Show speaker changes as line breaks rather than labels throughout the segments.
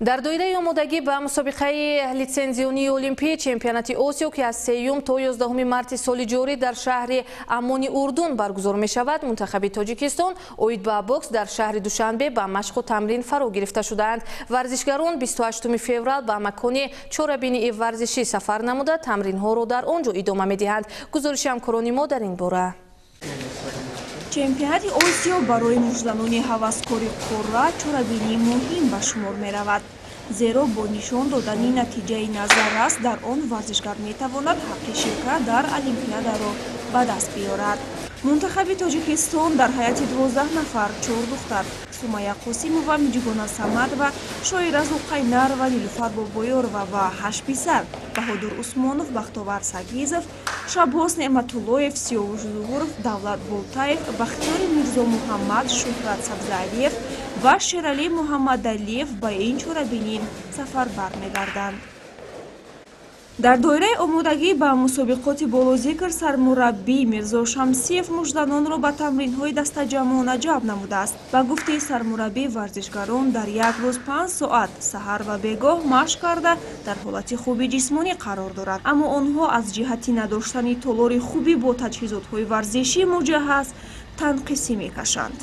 Дар доираи омодагӣ ба мусобиқаи литсензионии олимпӣ чемпионати Осиё, ки аз 3 то 11 марти соли ҷорӣ дар шаҳри Аммони Урдун баргузор мешавад, мунтахаби Тоҷикистон оид ба бокс дар шаҳри Душанбе ба машқу тамрин фаро гирифта шудаанд. Варзишгарон 28 феврал ба макони чорабинии варзишӣ сафар намуда, тамринҳоро дар он ҷо идома медиҳанд. Гузориши ҳамкорони мо дар ин бора.
Чемпионати Осиё барои муштзанони ҳаваскори қурра чорабинии муҳим ба шумор меравад, зеро бо нишон додани натиҷаи назаррас дар он варзишгар метавонад ҳаққи ширкат дар олимпиадаро ба даст биёрад. Мунтахаби Тоҷикистон дар ҳайати 12 нафар, чор духтар Сумая Қосимова, Миҷгона Самадова, Шоира Зулқайнарова, Нилуфар Бобоёрова ва ҳашт писар Баҳодур Усмонов, Бахтовар Сагизов, Шаббос Неъматуллоев, Сиёвуш Зуҳуров, Давлат Болтаев, Бахтиёри Мирзомуҳаммад, Шуҳрат Сабзалиев ва Шералӣ Муҳаммадалиев ба ин чорабинӣ сафарбар мегарданд. Дар доираи омодагӣ ба мусобиқоти болозикр сармураббӣ Мирзо Шамсиев муштзанонро ба тамринҳои дастаҷамъона ҷалб намудааст. Ба гуфтаи сармураббӣ, варзишгарон дар як рӯз 5 соат саҳар ва бегоҳ машқ карда, дар ҳолати хуби ҷисмонӣ қарор дорад, аммо онҳо аз ҷиҳати надоштани толори хубӣ бо таҷҳизотҳои варзишӣ муҷаҳҳаз танқисӣ мекашанд.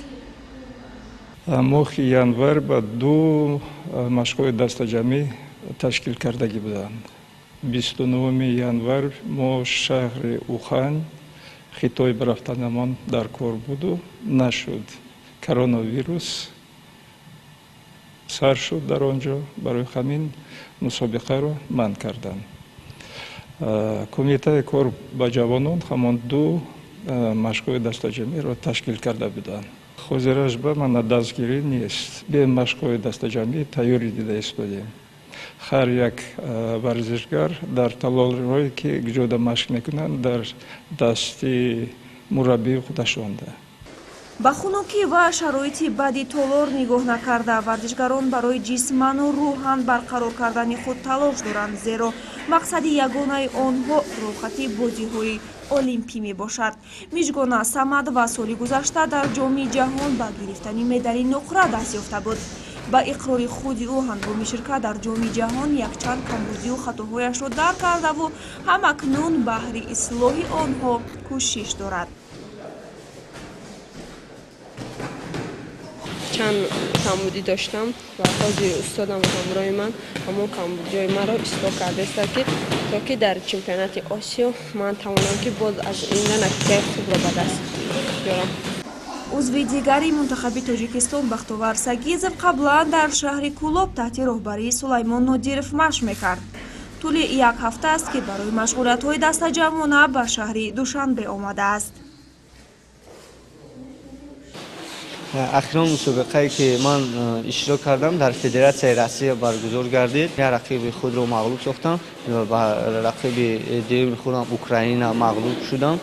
Моҳи январ ба ду машқҳои дастаҷамъӣ ташкил кардагӣ буданд. 29 январ мо шаҳри Ухань, Хитой рафтанамон дар кор буду нашуд. Коронавирус сар шуд дар он ҷо, барои ҳамин мусобиқаро манъ карданд. Кумитаи кор ба ҷавонон ҳамон ду машқҳои дастаҷамъиро ташкил карда буданд. Ҳозираш ба мана дастгирӣ нест. Бе машқҳои дастаҷамъӣ тайёрӣ дида истодем. Ҳар як варзишгар дар толорҳое, ки ҷода машқ мекунанд, дар дасти мураббии худашонда.
Ба хунукӣ ва шароити бади толор нигоҳ накарда, варзишгарон барои ҷисману рӯҳан барқарор кардани худ талош доранд, зеро мақсади ягонаи онҳо роҳхати бозиҳои олимпӣ мебошад. Мижгона Самадова соли гузашта дар Ҷоми ҷаҳон ба гирифтани медали нуқра даст ёфта буд. Ба иқрори худи ӯ, ҳангоми ширкат дар Ҷоми ҷаҳон якчанд камбудию хатоҳояшро дарк кардаву ҳамакнун баҳри ислоҳи онҳо кӯшиш дорад.
Чанд камбудӣ доштам ва ҳозир устодам ҳамроҳи ман ҳамон камбудиҳои маро ислоҳ кардааст, ки то ки дар чемпионати Осиё ман тавонам, ки боз аз ина натиҷаи хубро ба даст биёрам.
Узви дигари мунтахаби Тоҷикистон Бахтовар Сагизов қаблан дар шаҳри Кӯлоб таҳти роҳбарии Сулаймон Нодиров машқ мекард. Тӯли як ҳафта аст, ки барои машғулиятҳои дастаҷамъона ба шаҳри Душанбе омадааст.
Ахирон мусобиқае, ки ман иштирок кардам, дар Федератсияи Россия баргузор гардид. Як рақиби худро мағлуб сохтам ва рақиби дуюми худам Украина мағлуб шудам.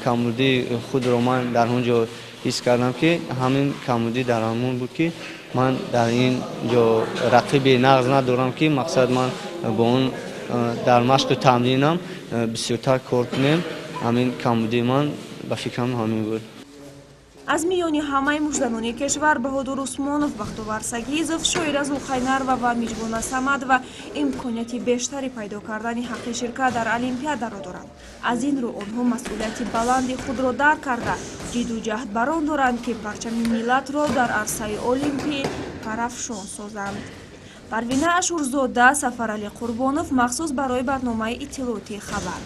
Камбудии худро ман дар он ҷо ҳис кардам, ки ҳамин камбудӣ дар ҳамон буд, ки ман дар ин ҷо рақиби нағз надорам, ки мақсад ман бо он дар машқу тамринам бисёртар кор кунем. Ҳамин камбудии ман, ба фикрам, ҳамин буд.
Аз миёни ҳамаи муштзанони кишвар Баҳодур Усмонов, Бахтовар Сагизов, Шоира Зулқайнарова ва Миҷгона Самадова имконияти бештари пайдо кардани ҳаққи ширкат дар олимпиадаро доранд. Аз ин рӯ онҳо масъулияти баланди худро дарк карда, ҷидду ҷаҳд бар он доранд, ки парчами миллатро дар арсаи олимпӣ парафшон созанд. Парвина Ашурзода, Сафаралӣ Қурбонов, махсус барои барномаи иттилоотии «Хабар».